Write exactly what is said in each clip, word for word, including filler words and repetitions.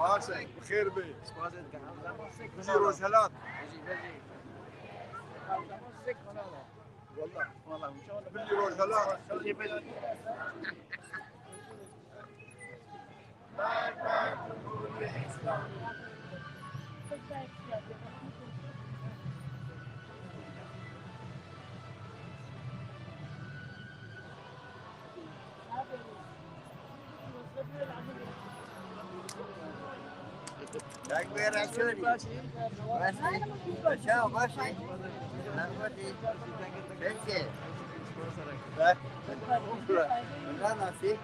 Baş e, bi xêr be. Bijî Rojhelat. Wallah. Bijî Rojhelat. Çawa baş e? Rehmetî. Peki. Lan nasıl?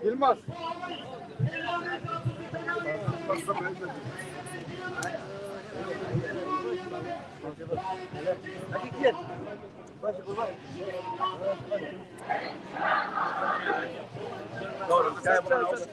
Yılmaz. Doğru. Terrorist.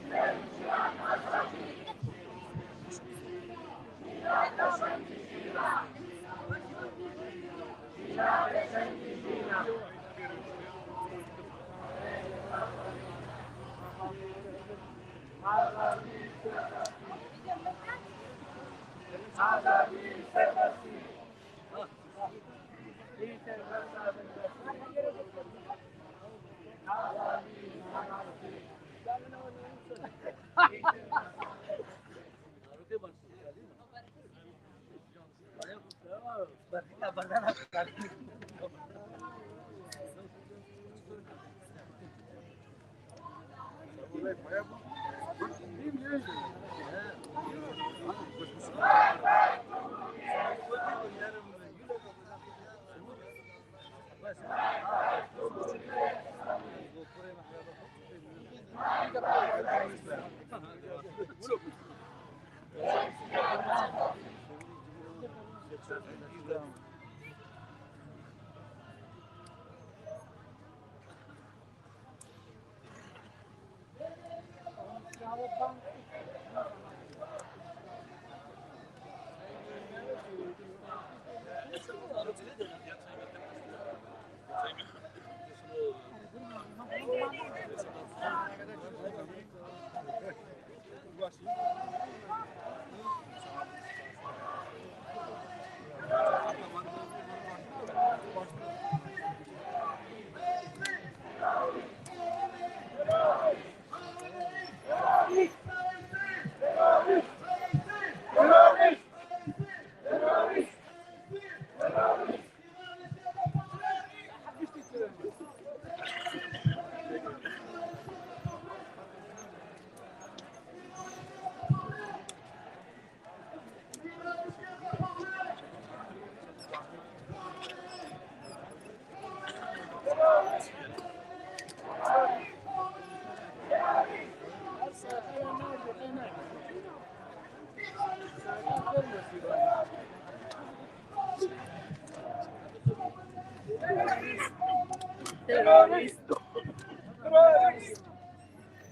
Terrorist.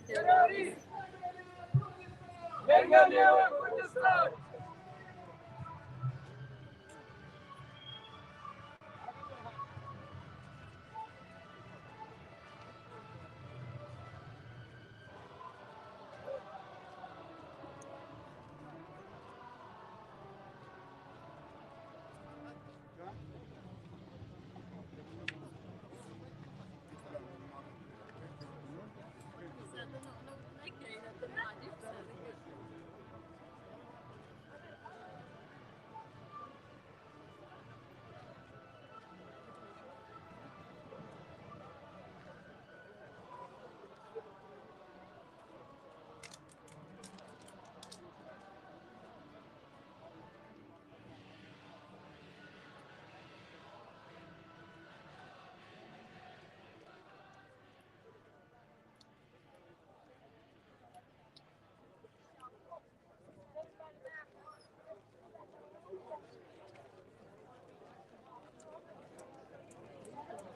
Terrorist. Ege'ye ve Kürdistan.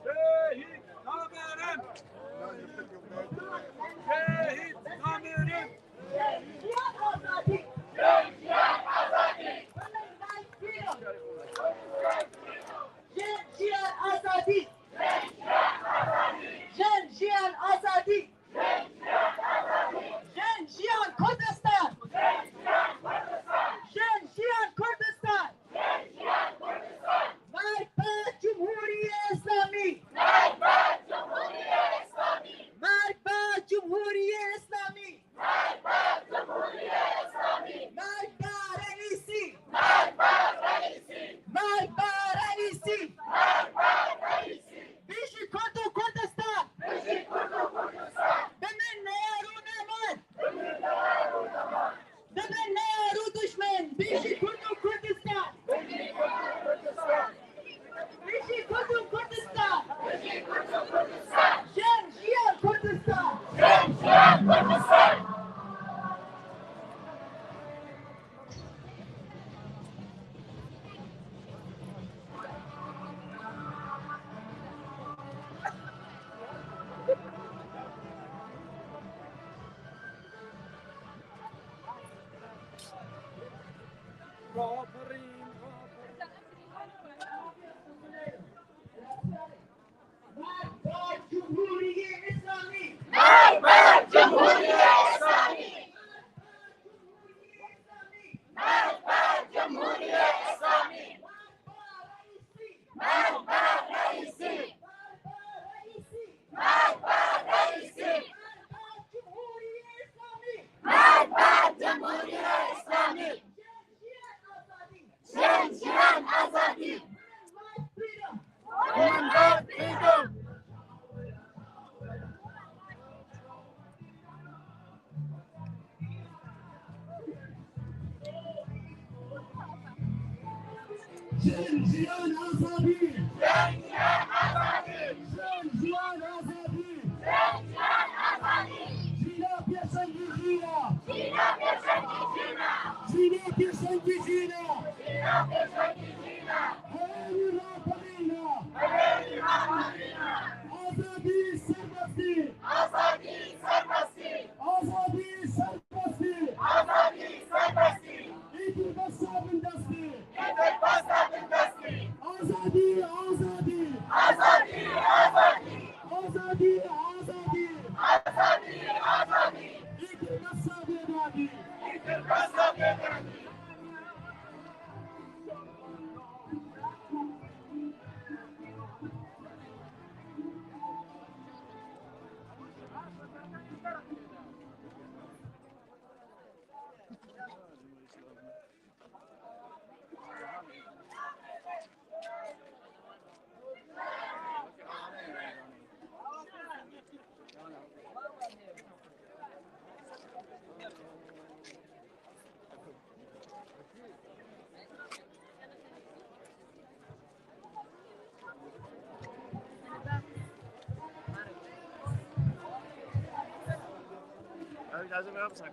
Şehit Namerim! Şehit Namerim! Jiyan azadî! Jiyan azadî! Jin jiyan azadî! Jin jiyan azadî! Jin jiyan Kurdistan! Jin jiyan Kurdistan! Merhaba Cumhuriyet Islami! Merhaba Cumhuriyet Islami! Merhaba Cumhuriyet Islami! Merhaba Cumhuriyet Islami! Merhaba Reisi! Merhaba Reisi! Merhaba Reisi! Merhaba Reisi! Bijî Kurd û Kurdistan! Bijî Kurd û Kurdistan! Bimîne ya rûnema! Bimîne ya rûnema! Bimîne ya rû duşmen! Bijî Kurd û Kurdistan! Bijî Kurd û Kurdistan! Jin jiyan Kurdistan! Jin jiyan Kurdistan! Rabirin, rabirin. Merhaba Cumhuriyet Islami! Merhaba Cumhuriyet Islami! Merhaba Cumhuriyet Islami! Merhaba Reisi! Merhaba Reisi! Merhaba Cumhuriyet Islami! Merhaba Cumhuriyet Islami! Jin jiyan azadî! Jin jiyan azadî! Women Right Freedom! Women Right Freedom! Jin jiyan azadî! Jin jiyan azadî! Jin jiyan azadî! Jîna pêşengî jîna! Jîna pêşengî jîna! Jîna pêşengî jîna! Jîna pêşengî jîna! Heyî raperîna! Heyî raperîna! Azadî serbestî! Azadî serbestî! Azadî serbestî! Azadî serbestî! Îtir bes a bindestî! Îtir bes a bindestî! Azadî, azadî! Azadî, azadî! Azadî, azadî! Azadî, azadî! Îtir bes a bêdadî! Îtir bes a bêdadî! Abi, lazım yapsak.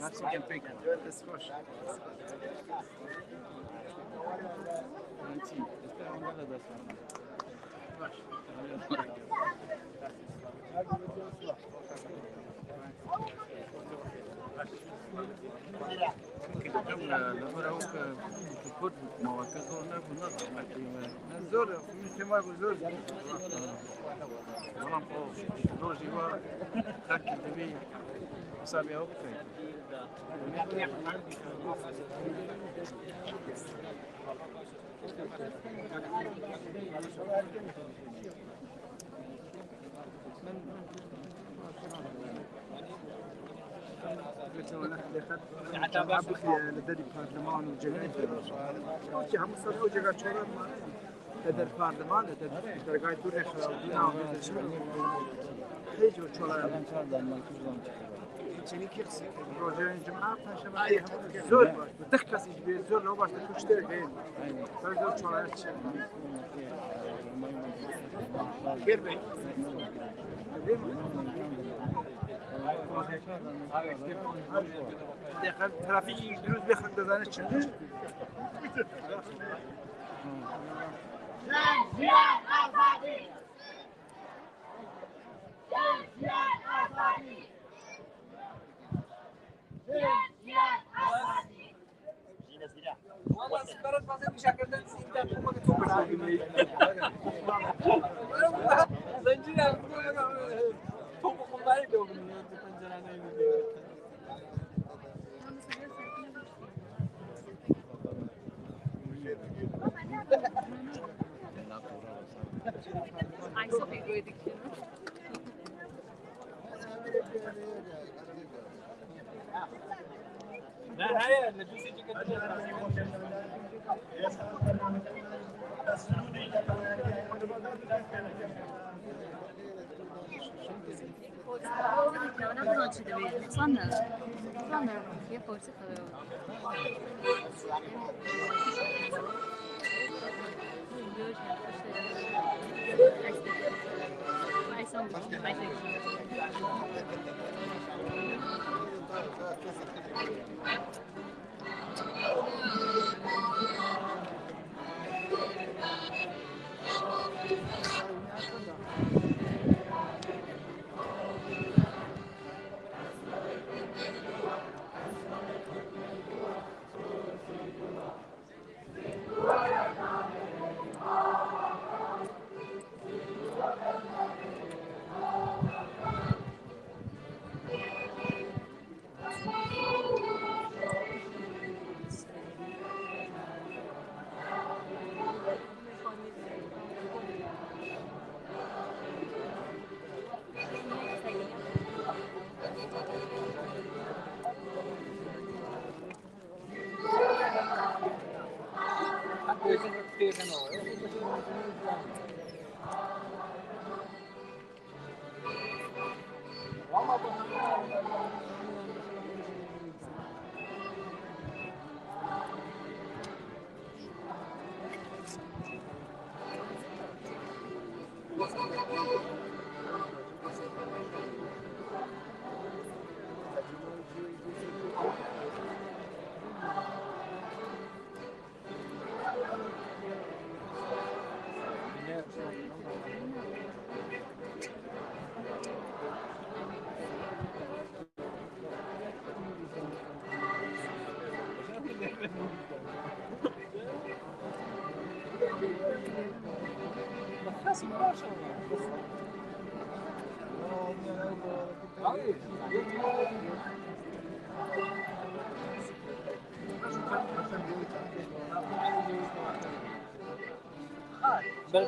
Nasıl gelmek? Zor, min tema bu zor. Tamam, o zor jiwa terk edemî hesabê ew bikey. Li derî parleman û cegayê, hemû ser ew cega çora mane. Li der parleman, li der dergahê dûrê xirabûna û hêj û çora. Rojên cuma, perşembe, zor baş. Deh kesî ji bê zor lo baş, tu kuştê hên. Her zor çora çi. Trafîk dirûst bê, xelk dizane çi. Ber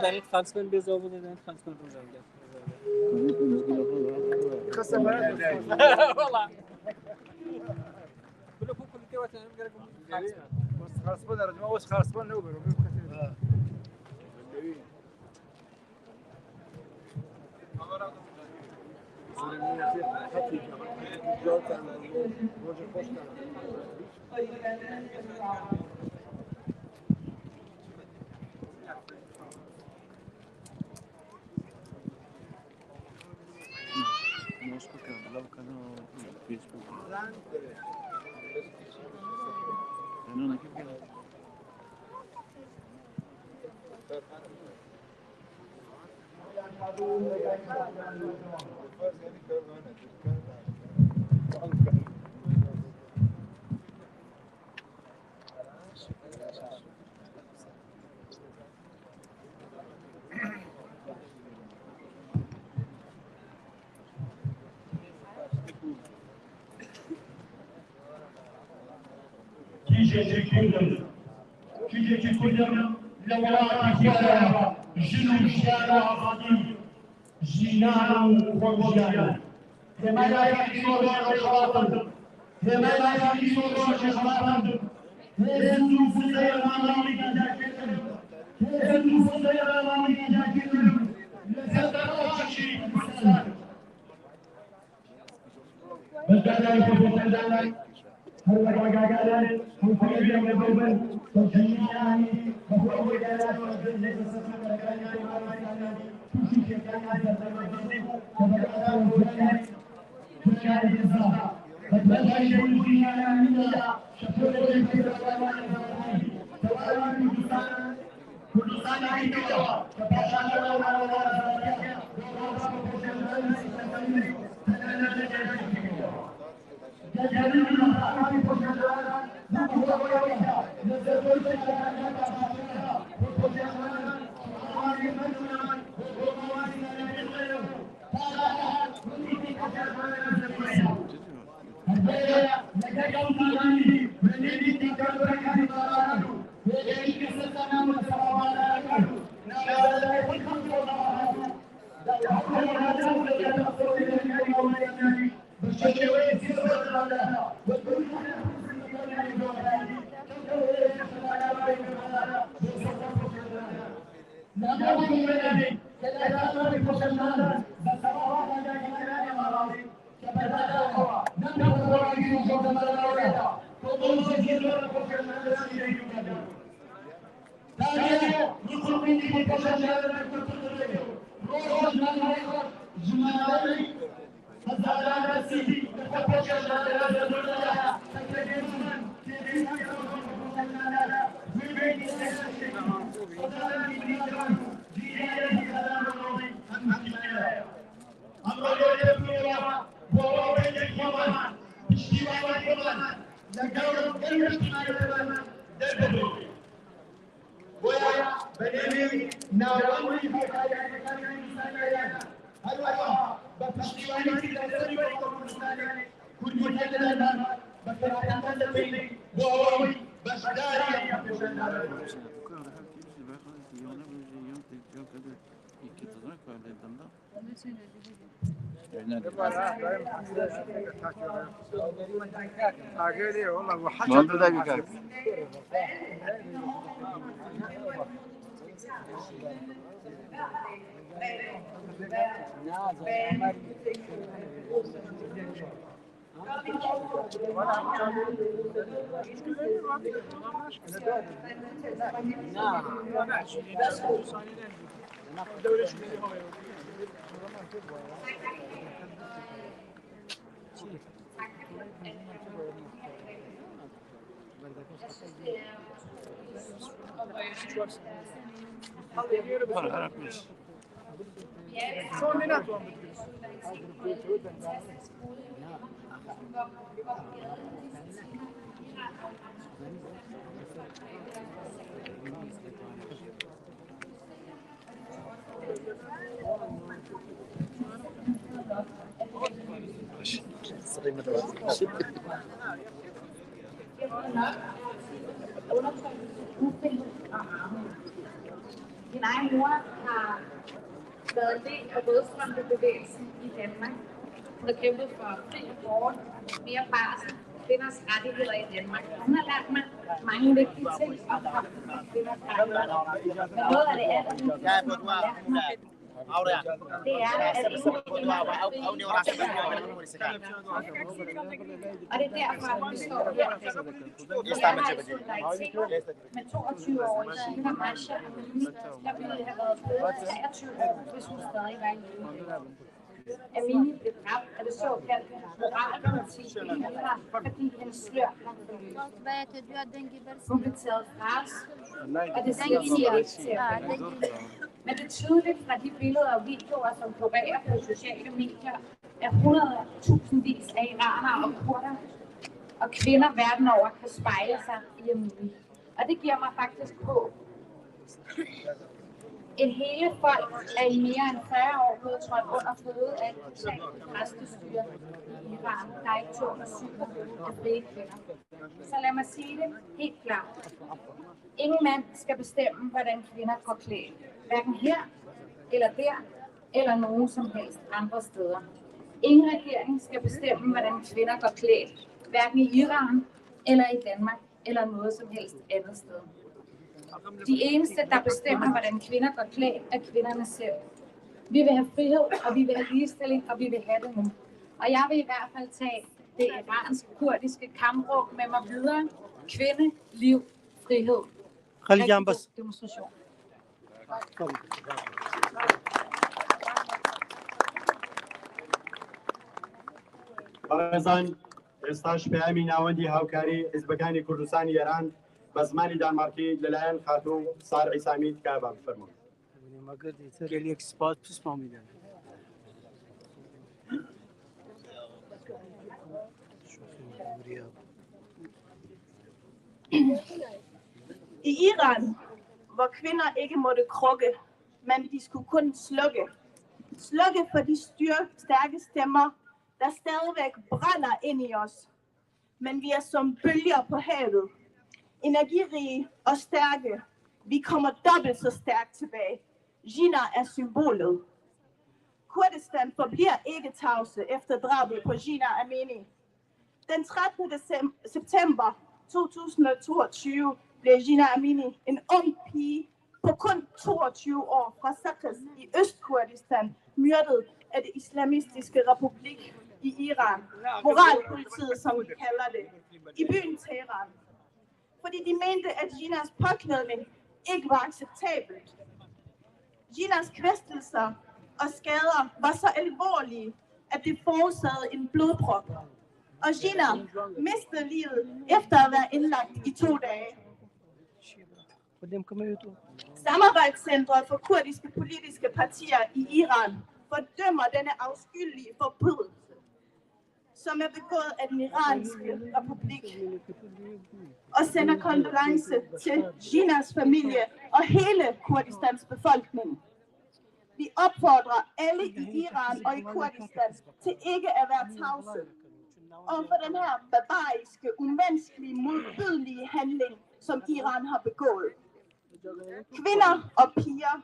danî transfer bê zor bû, danî transfer bû zor. Valla. Bilo ku kulîtê we tenim gerek transfer. Xarspa derece, ma wes xarspa ne olur? Kîjekî Kurd in. Kîjekî Kurd in li welatî xwe de jin û jiyan û azadî, jinan û xwebijiyan in. Hêmayakî îro ji rojhilat in. Hêmayakî îro ji rojhilat in. Hêz û fizeyê Malanî gîncekirin. Hêz û fizeyê Malanî gîncekirin. Li ser taşî Kurdistan. Beşdarî xwe bo tendan, her wek agagarê, hemkarê me bibin, bi jîyanî, bi xwe wegere, bi jîyanî, bi xwe wegere, Kurdistan, Kurdistan, Emro yê tevlî bo rewşên xweman, piştîwanê xweman, li gel gel piştîwanê xweman derdibin. Boya berêmên navendî hevkariyên Kurdistanê ye. Her wiha bi piştîwanî ki li ser Kurdistanê, Kurdî ne li derman, bi kirakirindan dibînin, bo awayî beşdarî ya pêşendaran. Min egen mor har været en del af modstrømpebevægelsen i Danmark. Hun har kæmpet for fri abort, mere barsel, kvinders rettigheder i Danmark. Hun har lært mig mange vigtige ting om kampen for kvinders rettigheder. Men noget af det aller vigtigste, hun har lært mig, det er, at ingen og det er derfor, at vi står her. Jeg er her i solidaritet med toogtyve-årige Sheena Ayesha Amini, der ville have været blevet treogtyve år, hvis hun stadig var i live. Amini blev dræbt af det såkaldte moralpoliti i Iran, fordi hendes slør var for løst. Hun blev taget fra os, og det skal vi sige til. Men det er tydeligt fra de billeder og videoer, som florerer på sociale medier, at hundredtusindvis af iranere og kurdere og kvinder verden over kan spejle sig i Amini. Og det giver mig faktisk håb. Et hele folk af i mere end fyrre år blevet trådt under føde af et brutalt præstestyre i Iran, der ikke tåler psykopater af frie kvinder. Så lad mig sige det helt klart. Ingen mand skal bestemme, hvordan kvinder går klædt. Hverken her, eller der, eller nogen som helst andre steder. Ingen regering skal bestemme, hvordan kvinder går klædt. Hverken i Iran, eller i Danmark, eller noget som helst andet sted. De eneste, der bestemmer, hvordan kvinder går klædt, er kvinderne selv. Vi vil have frihed, og vi vil have ligestilling, og vi vil have det nu. Og jeg vil i hvert fald tage det iransk-kurdiske kampråb med mig videre. Kvinde, liv, frihed. Rigtig god demonstration. بەڕێزان، ئێستاش پەیامی ناوەندی هاوکاری حیزبەکانی کوردستانی ئێران بە زمانی دانمارکی لەلایەن خاتوو سار عیسامی تکایە بە بفەرمون. Gelek spas, pişman bî. I Iran var kvinder ikke måtte krukke, men de skulle kun slukke. Slukke for de styr, stærke stemmer, der stadigvæk brænder ind i os. Men vi er som bølger på havet. Energirige og stærke. Vi kommer dobbelt så stærkt tilbage. Jina er symbolet. Kurdistan forbliver ikke tavse efter drabet på Jina Amini. Den trettende decem- september to tusind og toogtyve blev Jina Amini, en ung pige på kun toogtyve år fra Sakkas i Østkurdistan, myrdet af det islamistiske republik i Iran, moralpolitiet, som vi kalder det, i byen Teheran. Fordi de mente, at Jinas påklædning ikke var acceptabelt. Jinas kvæstelser og skader var så alvorlige, at det forårsagede en blodprop. Og Jina mistede livet efter at være indlagt i to dage. Samarbejdscentret for kurdiske politiske partier i Iran fordømmer denne afskyelige forbrydelse, som er begået af den iranske republik, og sender kondolence til Jinas familie og hele Kurdistans befolkning. Vi opfordrer alle i Iran og i Kurdistan til ikke at være tavse over for den her barbariske, umenneskelige, modbydelige handling, som Iran har begået. Kvinder og piger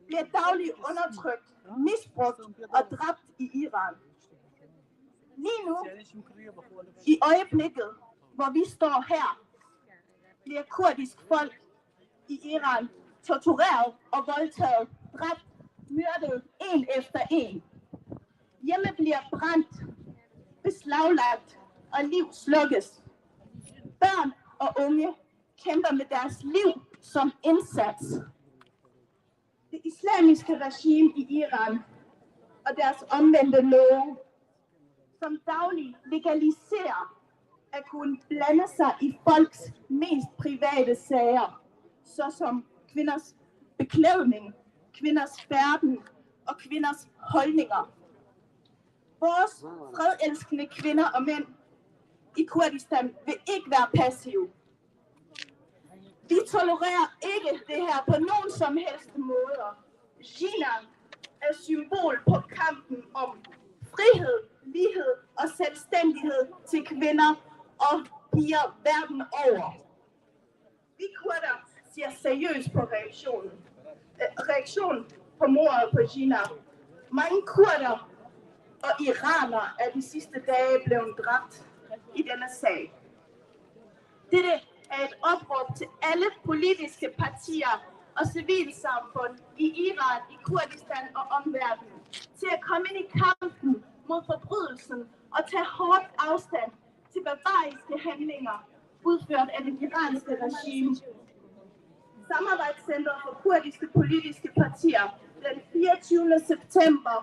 bliver dagligt undertrykt, misbrugt og dræbt i Iran. Lige nu, i øjeblikket, hvor vi står her, bliver kurdisk folk i Iran tortureret og voldtaget, dræbt, myrdet en efter en. Hjemme bliver brændt, beslaglagt og liv slukkes. Børn og unge kæmper med deres liv som indsats. Det islamiske regime i Iran og deres omvendte love, som dagligt legaliserer at kunne blande sig i folks mest private sager, såsom kvinders beklædning, kvinders færden og kvinders holdninger. Vores fredelskende kvinder og mænd i Kurdistan vil ikke være passive. Vi tolererer ikke det her på nogen som helst måder. Jina er symbol på kampen om frihed, Lighed og selvstændighed til kvinder og piger verden over. Vi kurder ser seriøst på reaktionen. Øh, reaktionen på mordet på Jina. Mange kurder og iranere er de sidste dage blevet dræbt i denne sag. Dette er et opråb til alle politiske partier og civilsamfund i Iran, i Kurdistan og omverdenen til at komme ind i kampen mod forbrydelsen og tage hårdt afstand til barbariske handlinger udført af det iranske regime. Samarbejdscenter for kurdiske politiske partier den fireogtyvende september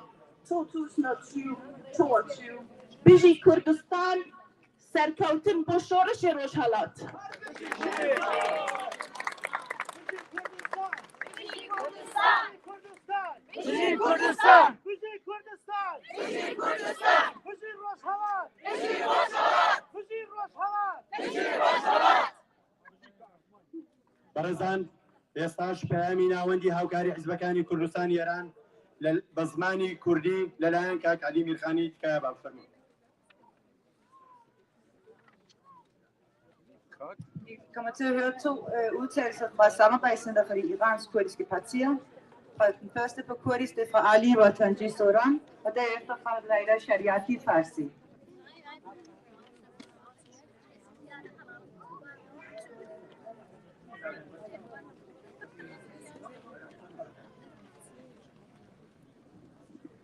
to tusind og tyve toogtyve. Bijî Kurdistan, serkewtin bo şoreşê Rojhelat. Bijî Kurdistan! Bijî Kurdistan! Bijî Kurdistan! Bijî Kurdistan! Bijî Rojhelat! Bijî Rojhelat! Bijî Rojhelat! Bijî Rojhelat! Berêzan, êstaş peyamî navendî hawkarî hizbekanî Kurdistanî Îran li, bi zimanî kurdî li layan kak Elî Mîrxanî dikaya bafirmû. Komitê Hörto, e, û Tersa Basama Baysen de Feri Îran Kurdiski Patiya, Peste pe Kurdisti Faali Vatanci Soran, Hede Efta Fad Layla Şeriyati Farsi.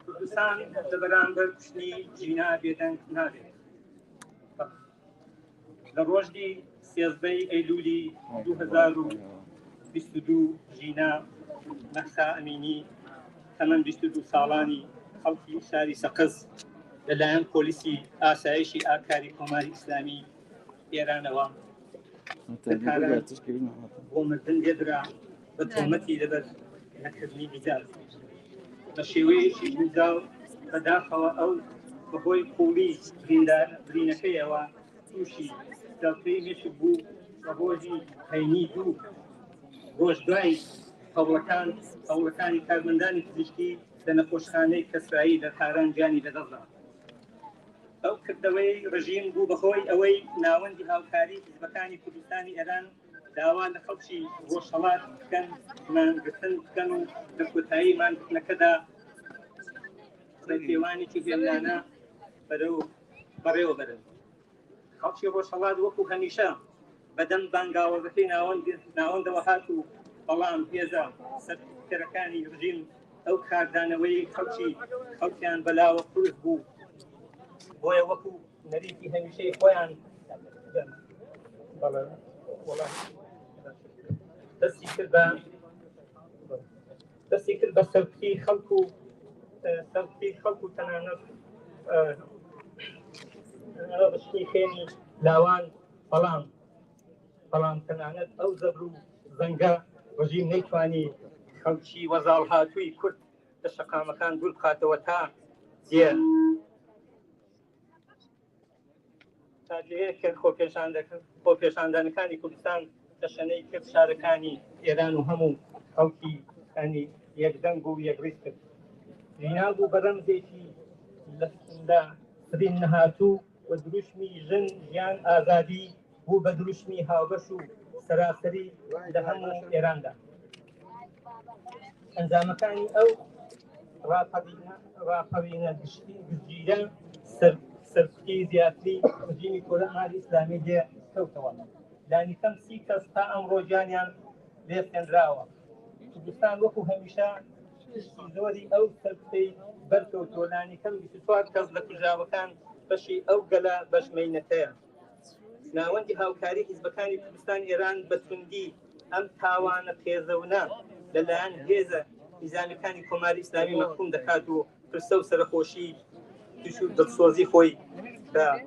Kurdistan li beramber kuştinî jîna bêdeng nabe. Li rojî sêzdeh Eylûlî du hezar û bîst û du jîna Mehsa Emînî, temen bîst û du salanî, xelkî şarî Seqiz, li layan polîsî asayişî a karî Komarî Îslamî Îranê wa Dikare bo mezin lê bira bi tometî li ber nekirinî mîzal. Bi şêweyekî mîzal, bedaxewa ew bi hoy qûlî birînda-, birînekeyê wa tûşî dewteyî mêşik bû, bi rojî heynî dû roj doyî hewlekan, hewlekanî karmendanî pizîşkî li nexweşxaneyê Kesrayî li Taran canî li dest da. Ew kirdeweyê rejîm bû bi hoy ewey navendî hawkarî hizbekanî Kurdistanî Îran dawa li xelkî Rojhelat dikin, mangirtin dikin û di kotayî mangirtineke de rêpêwanekî hêviyane berew, berêw birin. Xelkî Rojhelat wekû hemîşe bi dem bangawazekî navend-, nawendewa hat û belam hêza serkerekanî rejîm ew kardaneweyî xelkî, xelkiyan belawa qurix bû. Boye wekû nerîkî hemîşeyî xweyan destî kir be, destî kir be serkutî xelk û, e, serkutî xelk û tenanet, e, riştî xênî lawan, belam, belam tenanet ew zebr û zenge rejîm neytwanî xelkî wezalhatûyî Kurd di şeqamekan dûr bixatewe ta cê. Ta cihê kir xwepêşandek-, xwepêşandanekî Kurdistan teşeneyî kir şarekanî Êran û hemû xelkî, yanî, yekdeng û yekrîz kir. Jîna bû bi remzekî li, li sirîn nehatû û dirûşmî jin, jiyan, azadî bû bi dirûşmî hawbeş û seraserî li hemû Êran de. Encamekanî ew rapevîne, rapevîne giştî, giştgîre ser, serkutî ziyadî rejîmî Komarî Îslamî lê kewtine. Lanî kem sî kes ta emro caniyan lê sendirawe. Kurdistan wekû hemîşe piştî zorî ew serkutî berkewto. Lanî kem bîst û çar kes li kujawekan beşî ew gele beş meynete ye. Navendî hawkarî hizbekanî Kurdistan Îran bi tundî em tawane qêzewne li layan hêze nîzamîkanî Komarî Îslamî mehkûm dikat û pirse û serexweşî, tişt û dilsozî xwe pê-,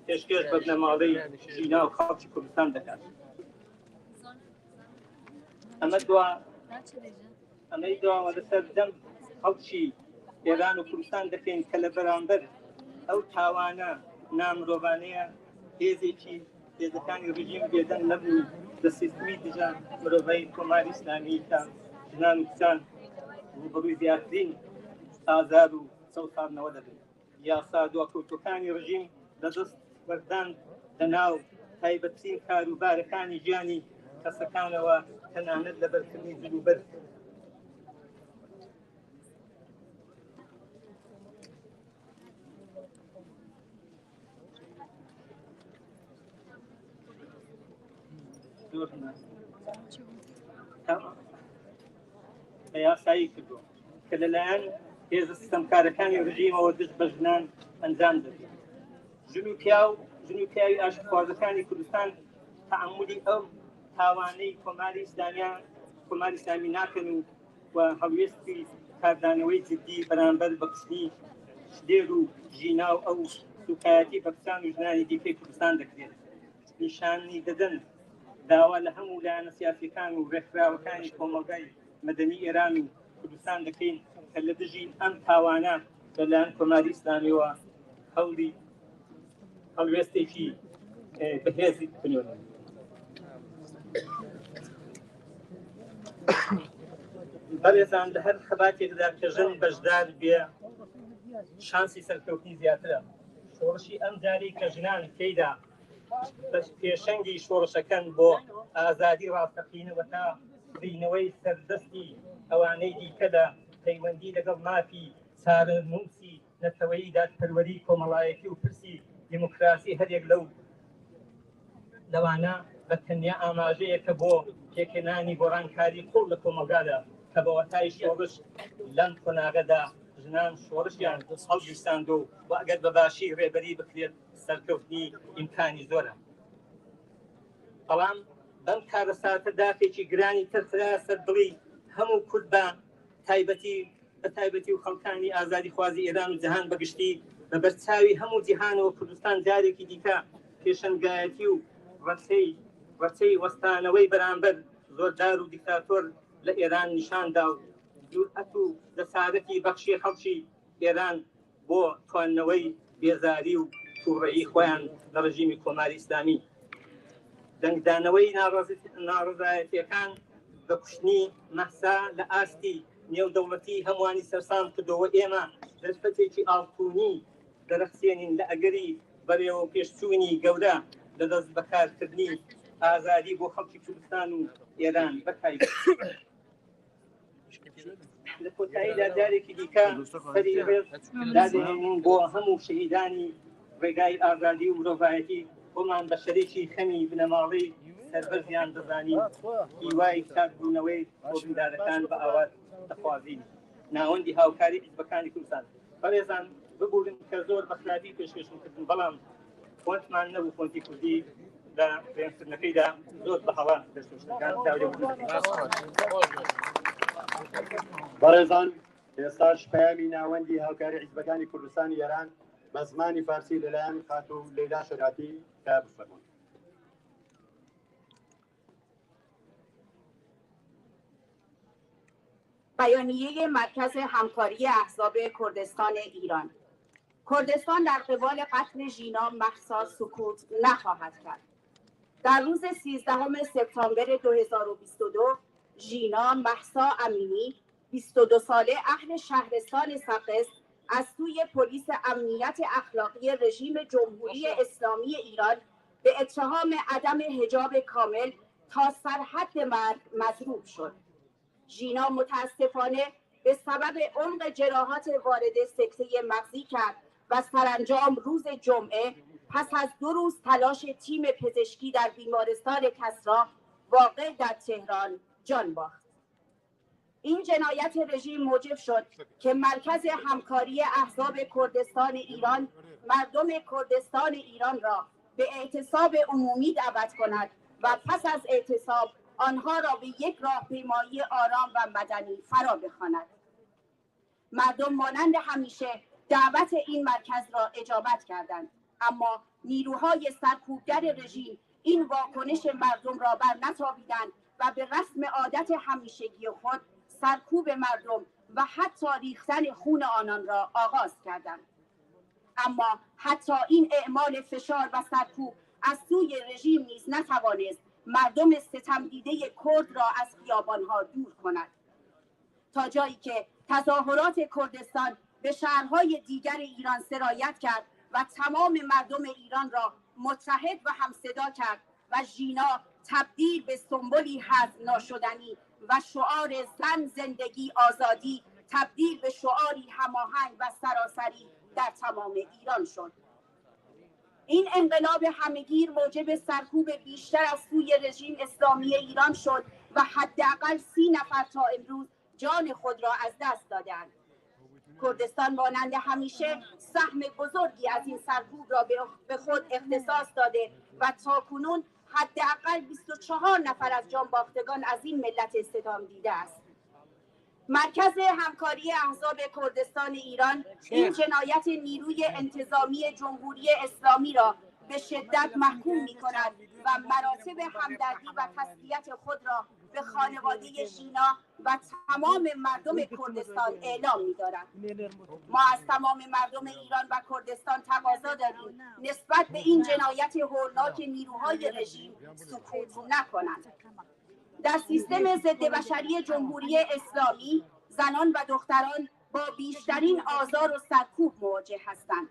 pêşkêş bibne malê jîna û xelkî Kurdistan dikat. Em ê dua, em ê dua li ser dem xelkî Êran û Kurdistan dikin ke li beramber ew tawana namirovane ye, hêzekî, hêzekanî rejîm bêdeng nebûn, di sîstemî dija mirovayî Komarî Îslamî ke jinan û kisan rûbirûyî ziyadtirîn هەزار و چل ساڵ نەوە دەبێت. یاسا دواکەوتوەکانی ڕژیم لە دەست وەردان لە ناو تایبەتترین کاروبارەکانی ژیانی کەسەکانەوە، تەنانەت لە بەرکردنی جلوبەرگ. زۆر هەناسە. تەمام. بە یاسایی کردووە کە لەلایەن هێزە ستەمکارەکانی ڕژیمەوە دژ بە ژنان ئەنجام دەدرێت. ژن و پیاو، ژن و پیاوی ئاشتخوازەکانی کوردستان تەعەمولی ئەو تاوانەی کۆماری ئیسلامیان، کۆماری ئیسلامی ناکەن و و هەڵوێستی کاردانەوەی جدی بەرامبەر بە کوشتنی شدێر و ژینا و ئەو سوکایەتی بە کچان و ژنانی دیکەی کوردستان دەکرێت. نیشانی دەدەن داوا لە هەموو لایەنە سیاسیەکان و ڕێکخراوەکانی کۆمەڵگای مەدەنی ئێران و کوردستان دەکەین کە لە دژی ئەم تاوانە لەلایەن کۆماری ئیسلامیەوە هەوڵی هەڵوێستێکی بەهێز بنوێنن. بەڕێزان، لە هەر خەباتێکدا کە ژن بەشدار بێ، شانسی سەرکەوتنی زیاترە. شۆڕشی ئەم جارەی کە ژنان تێیدا پێشەنگی شۆڕشەکەن بۆ ئازادی ڕاستەقینە و تا کڕینەوەی سەردەستی ئەوانەی دیکە لە پەیوەندی لەگەڵ مافی چارەنووسی نەتەوەیی، دادپەروەری کۆمەڵایەتی و پرسی دیموکراسی، هەریەک لەو لەوانە بە تەنیا ئاماژەیەکە بۆ پێکهێنانی گۆڕانکاری قوڵ لە کۆمەڵگادا کە بەوەتای شۆڕش لەم قۆناغەدا ژنان شۆڕشیان هەڵگیرساندووە و ئەگەر بە باشی ڕێبەری بکرێت سەرکەوتنی ئیمکانی زۆرە. بەڵام بەم کارەساتە داخێکی گرانی تەرخرا سەر دڵی هەموو کورد بە تایبەتی بە تایبەتی و خەڵکانی ئازادیخوازی ئێران و جەهان بەگشتی بە بەرچاوی هەموو جیهانەوە کوردستان جارێکی دیکە پێشەنگایەتی و ڕەچەی ڕەچەی وەستانەوەی بەرامبەر زۆردار و دیکتاتۆر لە ئێران نیشاندا و جورئەت و جەسارەتی بەخشی خەڵکی ئێران بۆ تواندنەوەی بێزاری و تووڕەیی خۆیان لە ڕژیمی کۆماری ئیسلامی. دەنگدانەوەی ناڕەزایەتیەکان بە کوشتنی مەهسا لە ئاستی نێودەوڵەتی هەمووانی سەرسام کردەوە. ئێمە دەرفەتێکی ئاڵتونی دەرەخسێنین لە ئەگەری بەرێوە پێشچوونی گەورە لە دەست بەکارکردنی ئازادی بۆ خەڵکی کوردستان و ئێران بە تایبەت. لە کۆتاییدا جارێکی دیکە سەری ڕێز دادەهێنین بۆ هەموو شەهیدانی ڕێگای ئازادی و مرۆڤایەتی. خۆمان بە شەریکی خەمی بنەماڵەی سەربەرزیان دەزانین. هیوای چاکبوونەوەی بۆ بریندارەکان بە ئاوات دەخوازین. ناوەندی هاوکاری حیزبەکانی کوردستان. بەڕێزان، ببورن کە زۆر بە خراپی پێشکەشم کردن، بەڵام فۆنتمان نەبوو، فۆنتی کوردی لە خوێندکردنەکەیدا زۆر بە هەڵە دەستنووسەکان چاودێر بوون. بەڕێزان، ئێستاش پەیامی ناوەندی هاوکاری حیزبەکانی کوردستانی ئێران بە زمانی فارسی لەلایەن خاتوو لەیلا شەراتی کە بفەرمون. بیانیهٔ مرکز همکاری احزاب کردستان ایران. کردستان در قبال قتل ژینا مهسا سکوت نخواهد کرد. در روز سیزدهم سپتامبر دو هزار و بیست و دو، ژینا مهسا امینی، بیست و دو ساله، اهل شهرستان سقز، از سوی پلیس امنیت اخلاقی رژیم جمهوری اسلامی ایران به اتهام عدم حجاب کامل تا سرحد مرگ مضروب شد. ژینا متاسفانه به سبب عمق جراحات وارد سکتهٔ مغزی کرد و سرانجام روز جمعه پس از دو روز تلاش تیم پزشکی در بیمارستان کسری واقع در تهران جان باخت. این جنایت رژیم موجب شد که مرکز همکاری احزاب کردستان ایران مردم کردستان ایران را به اعتصاب عمومی دعوت کند و پس از اعتصاب آنها را به یک راهپیمایی آرام و مدنی فرا بخواند. مردم مانند همیشه دعوت این مرکز را اجابت کردند، اما نیروهای سرکوبگر رژیم این واکنش مردم را برنتابیدند و به رسم عادت همیشگی خود سرکوب مردم و حتی ریختن خون آنان را آغاز کردند. اما حتی این اعمال فشار و سرکوب از سوی رژیم نیز نتوانست مردم ستمدیدهٔ کرد را از خیابانها دور کند. تا جایی که تظاهرات کردستان به شهرهای دیگر ایران سرایت کرد و تمام مردم ایران را متحد و همصدا کرد و ژینا تبدیل به سمبلی حذف ناشدنی و شعار «زن، زندگی، آزادی» تبدیل به شعاری هماهنگ و سراسری در تمام ایران شد. این انقلاب همهگیر موجب سرکوب بیشتر از سوی رژیم اسلامی ایران شد و حداقل سی نفر تا امروز جان خود را از دست دادند. کردستان مانند همیشه سهم بزرگی از این سرکوب را به خود اختصاص داده و تاکنون حداقل بیست و چهار نفر از جانباختگان از این ملت ستم دیده است. مرکز همکاری احزاب کردستان ایران این جنایت نیروی انتظامی جمهوری اسلامی را به شدت محکوم می‌کند و مراتب همدردی و تسلیت خود را به خانوادهٔ ژینا و تمام مردم کردستان اعلام می‌دارد. ما از تمام مردم ایران و کردستان تقاضا داریم نسبت به این جنایت هولناک نیروهای رژیم سکوت نکنند. در سیستم ضد بشری جمهوری اسلامی زنان و دختران با بیشترین آزار و سرکوب مواجه هستند.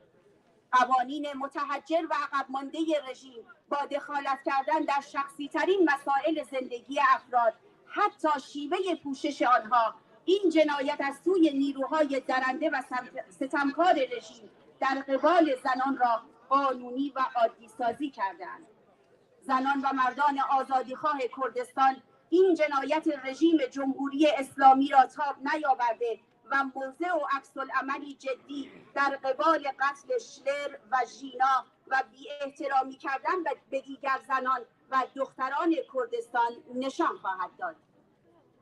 قوانین متحجر و عقب ماندهٔ رژیم با دخالت کردن در شخصی ترین مسائل زندگی افراد، حتی شیوهٔ پوشش آنها، این جنایت از سوی نیروهای درنده و ستمکار رژیم در قبال زنان را قانونی و عادی سازی کردند. زنان و مردان آزادیخواه کردستان این جنایت رژیم جمهوری اسلامی را تاب نیاورده و موضع و عکس العملی جدی در قبال قتل شلر و ژینا و بی احترامی کردن به دیگر زنان و دختران کردستان نشان خواهد داد.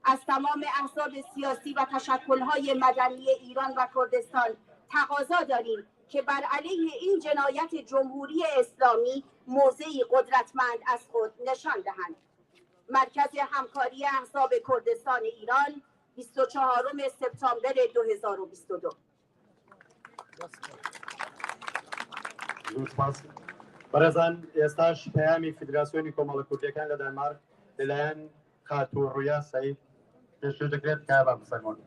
از تمام احزاب سیاسی و تشکل‌های مدنی ایران و کردستان تقاضا داریم که بر علیه این جنایت جمهوری اسلامی موضعی قدرتمند از خود نشان دهند. مرکز همکاری احزاب کردستان ایران، بیست و چهارم سپتامبر دو هزار و بیست و دو. Spas. Berêzan, êstaş peyamî Federasyonî Komala Kurdiyekân li Denmark li layen Xatû Rûya Seîd pêşkêş dikiret, kaya bavê sermon.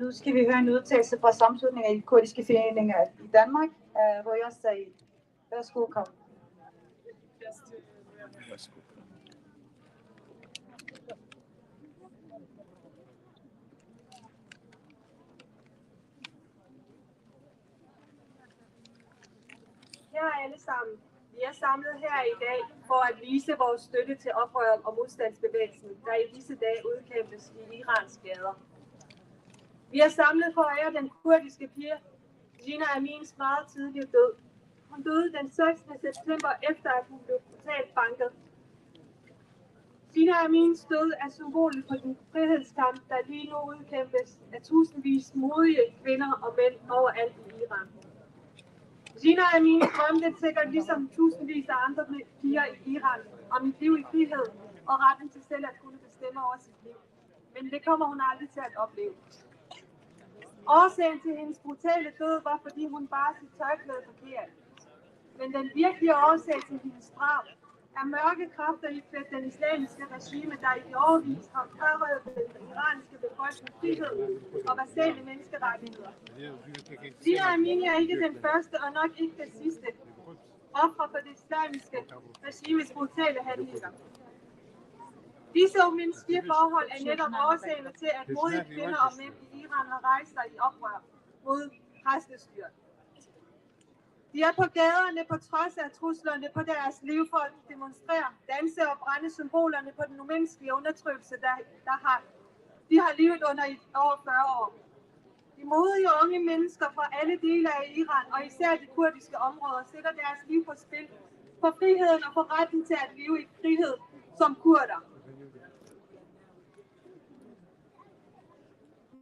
Nu skal vi høre en udtalelse fra sammenslutningen af de kurdiske foreninger i Danmark, øh, Røya Said. Værsgo, kom. Kære alle sammen. Vi er samlet her i dag for at vise vores støtte til oprør og modstandsbevægelsen, der i disse dage udkæmpes i Irans gader. Vi er samlet for at ære den kurdiske pige Jina Amins meget tidlige død. Hun døde den sekstende september, efter at hun blev brutalt banket. Jina Amins død er symbolet på den frihedskamp, der lige nu udkæmpes af tusindvis modige kvinder og mænd overalt i Iran. Jina Amins drømte sikkert ligesom tusindvis af andre piger i Iran om et liv i frihed og retten til selv at kunne bestemme over sit liv. Men det kommer hun aldrig til at opleve. Årsagen til hendes brutale død var, fordi hun bar sit tørklæde forkert. Men den virkelige årsag til hendes drab er mørke kræfter iført den islamiske regime, der i årevis har frarøvet den iranske befolkning frihed og basale menneskerettigheder. Jina Amini er ikke den første og nok ikke den sidste ofre for det islamiske regimes brutale handlinger. Disse umenneskelige forhold er netop årsagerne til, at modige kvinder og mænd i Iran har rejst sig i oprør mod præstestyret. De er på gaderne på trods af truslerne på deres liv for at demonstrere, danse og brænde symbolerne på den umenneskelige undertrykkelse, der, der har, de har levet under i over fyrre år. De modige unge mennesker fra alle dele af Iran, og især de kurdiske områder, sætter deres liv på spil for friheden og for retten til at leve i frihed som kurder.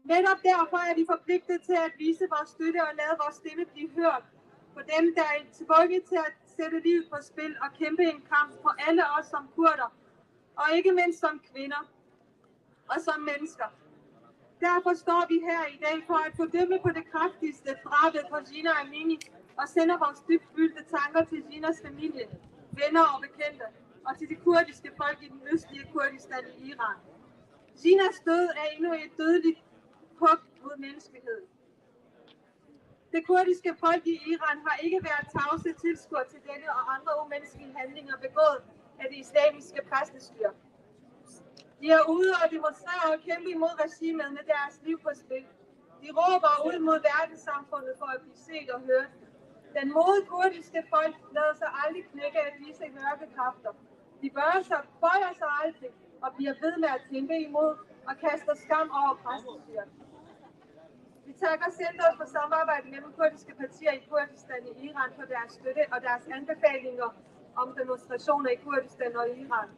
Netop derfor er vi forpligtet til at vise vores støtte og lade vores stemme blive hørt for dem, der er tvunget til at sætte livet på spil og kæmpe en kamp for alle os som kurder, og ikke mindst som kvinder og som mennesker. Derfor står vi her i dag for at fordømme på det kraftigste drabet på Jina Amini og sender vores dybtfølte tanker til Jinas familie, venner og bekendte. og til det kurdiske folk i den østlige Kurdistan i Iran. Jinas død er endnu et dødeligt punkt mod menneskeheden. Det kurdiske folk i Iran har ikke været tavse tilskuere til denne og andre umenneskelige handlinger begået af det islamiske præstestyre. De er ude og demonstrere og kæmpe imod regimet med deres liv på spil. De råber ud mod verdenssamfundet for at blive set og hørt. Den modige kurdiske folk lader sig aldrig knække af disse mørke kræfter. De bøjer sig, bøjer sig aldrig og bliver ved med at kæmpe imod og kaster skam over præstestyret. Vi takker Centret for Samarbejde mellem Kurdiske Partier i Kurdistan i Iran for deres støtte og deres anbefalinger om demonstrationer i Kurdistan og Iran.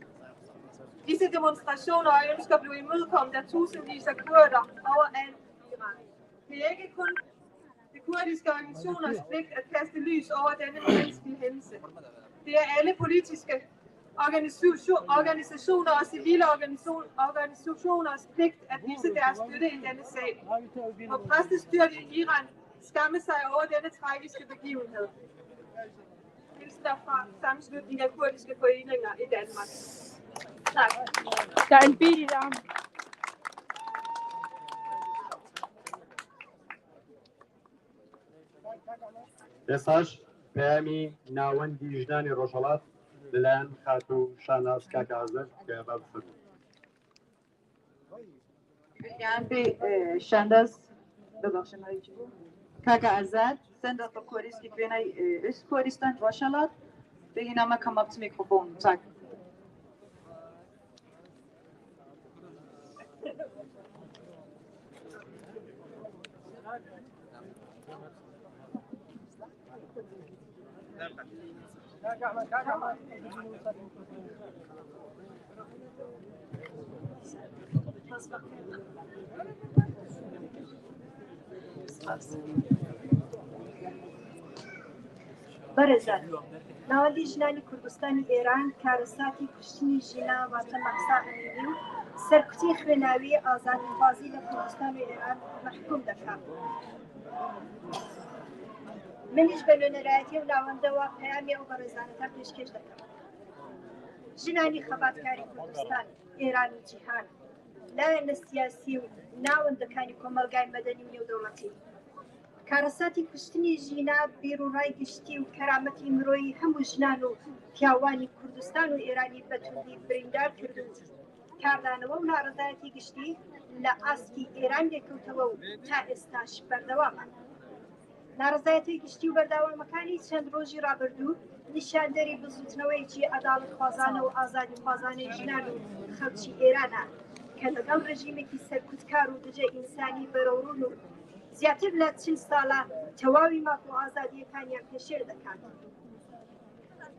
Disse demonstrationer og ønsker blev imødekommet af tusindvis af kurder overalt i Iran. Det er ikke kun de kurdiske organisationers pligt at kaste lys over denne umenneskelige hændelse. Det er alle politiske organisation, organisationer og civile organisation, organisationers pligt at vise deres støtte i denne sag. Og præstestyret i Iran skamme sig over denne tragiske begivenhed. Hilsner fra Sammenslutningen af Kurdiske Foreninger i Danmark. Tak. Der er en bil i armen. Mesaj, peyamî navendî jinanê Rojhelat li layan Xatû Şanaz Kaka Azad, ke bab xwe. Yani bir e, Şendaz, bebexşin, kaka Azad, sen de Kurdistan, e, Üst Kurdistan, Rojhelat, peki nama kamap mikrofon, tak. Berêzan, navendî jinanî Kurdistanî Êran karesatî kuştinî jîna Fatima Mehsa Emînî û serkutî xwênawî azadîxwazî li Kurdistan û Êran mehkûm dike. Min jî bi nûnerayetî û navende wa peyamê ew berêzaneta pêşkêş dikim. Jinanî xebatkarî Kurdistan, Êran û cîhan, layene siyasî û nawendekanî komelgayê medenî û nêwdewletî. Karesatî kuştinî jîna bîr û ray giştî û kerametî miroyî hemû jinan û piyawanî Kurdistan û Êranî bi tundî birîndar kir û kardanewe û narezayetî giştî li askî Êran lêkewtewe û ta êsta jî berdewam e. Narezayetê giştî û berdewamekani çend rojî rabirdû nîşanderî bizûtineweyekî edalexwazane û azadîxwazanê jinan û xelkî Êran e ke legel rejîmekî serkutkar û dije însanî berewrûn û ziyatî bila çil sal e tewawî maf û azadiyekaniyan pêşêl dikin.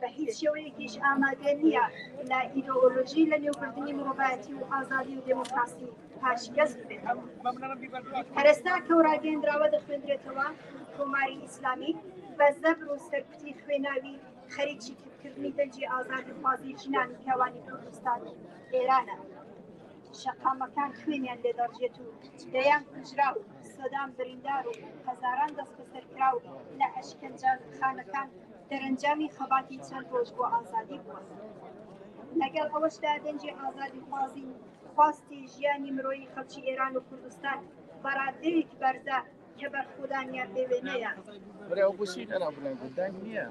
Bi hîç şêweyekî jî amade niye bila îdeolojî li nêwbirdinî mirovayetî û azadî û demokrasî paşikes bibêt. Her êsta ke ragihîndrawe dixwêndirêtewe, Komarî Îslamî bi zebr û serkutî xwênawî xerîçî kipkirdinî dengê azadîxwazî jinan û piyawanî Kurdistan û Êran e. Şeqamekan xwêniyan lê dercêt û deyan kujra û sedan birîndar û hezaran destbeserkiraw li eşkencex xanekan derencamî xebatî çend roj bo azadî bû. Legel ew jî dengê azadîxwazî xwastî jiyanî miroyî xelkî Êran û Kurdistan beradeyek berze ke berxwedaniya bêwêne ye. Buraya o bu şeyden abone bu. Deng niye?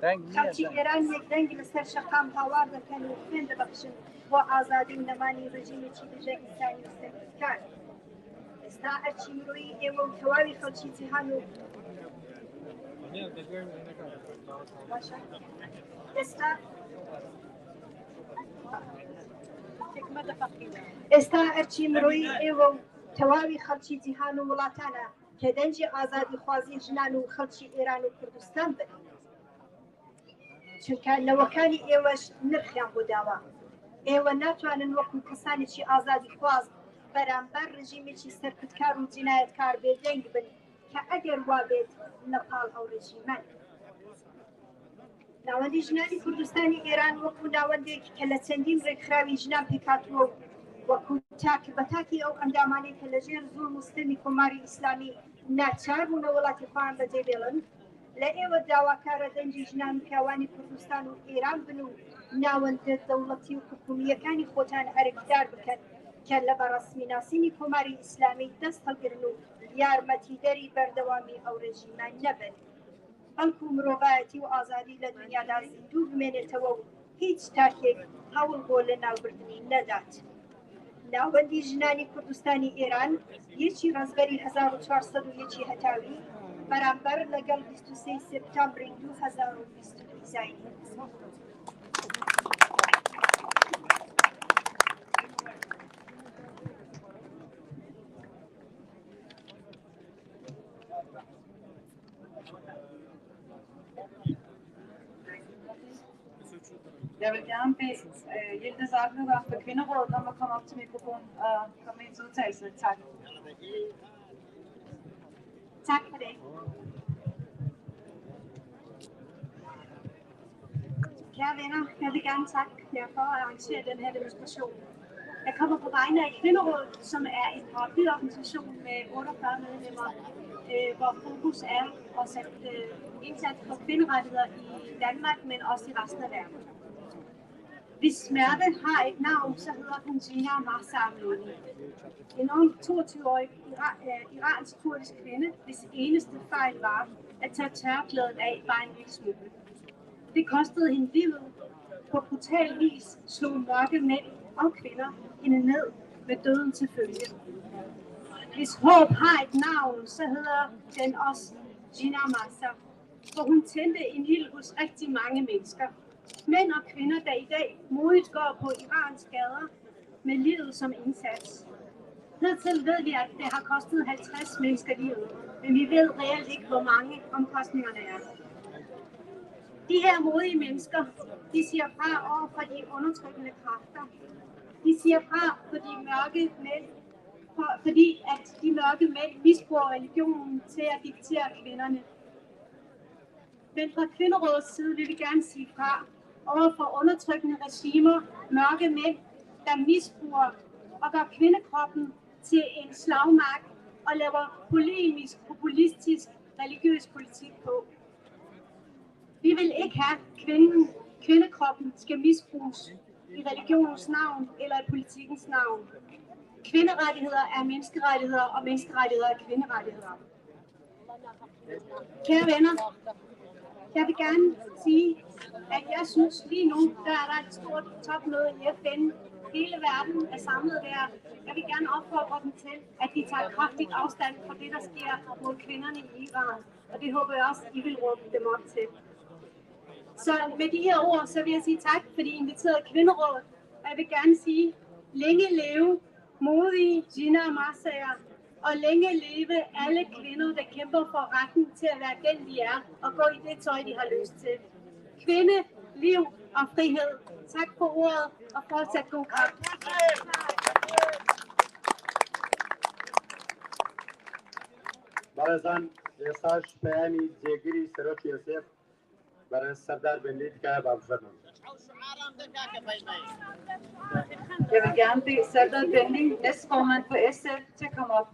Deng niye? Xelkî Êran yekdeng li ser şeqam hawar dikin û xwên dibexşin bo azadî û nemanî rejîmekî dije însanî û serkutkar. Êsta erkî miroyî êwe û tewawî xelkî cîhan û Êsta êsta erkî miroyî êwe û tewawî xelkî cîhan û wilatan e ke dengê azadîxwazî jinan û xelkî Êran û Kurdistan bin. Çunke newekanî êwe jî nirxiyan bo dawa. Êwe natwanin wekû kesanekî azadîxwaz beramber rejîmekî serkutkar û cînayetkar bêdeng bin ke eger wa bêt li pal ew rejîme ne. Navendî jinanî Kurdistanî Êran wekû navendek ke li çendîn rêkxirawî jinan pêk hatibû û wekû tak bi takî ew endamanê ke li jêr zulm û sitemî Komarî Îslamî naçar bûne welatê xwe an bi cê bêlin, li êwe dawakar e dengê jinan û piyawanî Kurdistan û Êran bin û ناوەندە دەوڵەتی و حکوومییەکانی خۆتان ئەرکدار بکەن کە لە بەڕەسمی ناسینی کۆماری ئیسلامی دەست هەڵگرن و یارمەتیدەری بەردەوامی ئەو ڕێژیمە نەبن، بەڵکو مرۆڤایەتی و ئازادی لە دنیادا زیندوو بمێنێتەوە و هیچ تاکێک هەوڵ بۆ لە ناوبردنی نەدات. ناوەندی ژنانی کوردستانی ئێران، یەکی ڕەزبەری هەزار و چوارسەد و یەکی هەتاوی، بەرامبەر لەگەڵ بیست و سێ سێپتامبری دوو هەزار و بیست و دوو زاینی. Jeg vil gerne bede øh, Yildiz Akbøger fra Kvinderådet om at komme op til mikrofonen og komme med hendes udtalelse. Tak. Tak for det. Kære venner, jeg vil gerne takke jer for at arrangere den her demonstration. Jeg kommer på vegne af Kvinderådet, som er en paraplyorganisation med otteogfyrre medlemmer, øh, hvor fokus er at sætte øh, indsats for kvinderettigheder i Danmark, men også i resten af verden. Hvis smerte har et navn, så hedder hun Jina Mahsa Amini. En ung toogtyve-årig ira- øh, iransk-kurdisk kvinde, hvis eneste fejl var at tage tørklæden af bare en lille smule. Det kostede hende livet. På brutal vis slog mørke mænd og kvinder hende ned med døden til følge. Hvis håb har et navn, så hedder den også Jina Mahsa, for hun tændte en ild hos rigtig mange mennesker. Mænd og kvinder, der i dag modigt går på Irans gader med livet som indsats. Hidtil ved vi, at det har kostet halvtreds mennesker livet, men vi ved reelt ikke, hvor mange omkostningerne er. De her modige mennesker, de siger fra over for de undertrykkende kræfter. De siger fra for de mørke mænd, for, fordi at de mørke mænd misbruger religionen til at diktere kvinderne. Men fra Kvinderådets side vil vi gerne sige fra over for undertrykkende regimer, mørke mænd, der misbruger og gør kvindekroppen til en slagmark og laver polemisk, populistisk, religiøs politik på. Vi vil ikke have, at kvinden, kvindekroppen skal misbruges i religionens navn eller i politikkens navn. Kvinderettigheder er menneskerettigheder, og menneskerettigheder er kvinderettigheder. Kære venner, jeg vil gerne sige, at jeg synes lige nu, der er der et stort topmøde i F N. Hele verden er samlet der. Jeg vil gerne opfordre dem til, at de tager kraftigt afstand fra det, der sker mod kvinderne i Iran. Og det håber jeg også, I vil råbe dem op til. Så med de her ord, så vil jeg sige tak, fordi I inviterede Kvinderådet. Og jeg vil gerne sige, længe leve modige Jina Mahsaer, og længe leve alle kvinder, der kæmper for retten til at være den, de er, og gå i det tøj, de har lyst til. Kvinde, liv og frihed. Tak for ordet, og fortsat god kamp. Barazan, Yesaş Peyami, Cegiri, Serok Yosef, Baraz Serdar Bendi, Kaya Babzerman. Jeg vil gerne bede Serdar Bendi, næstformand for S F, til at komme op.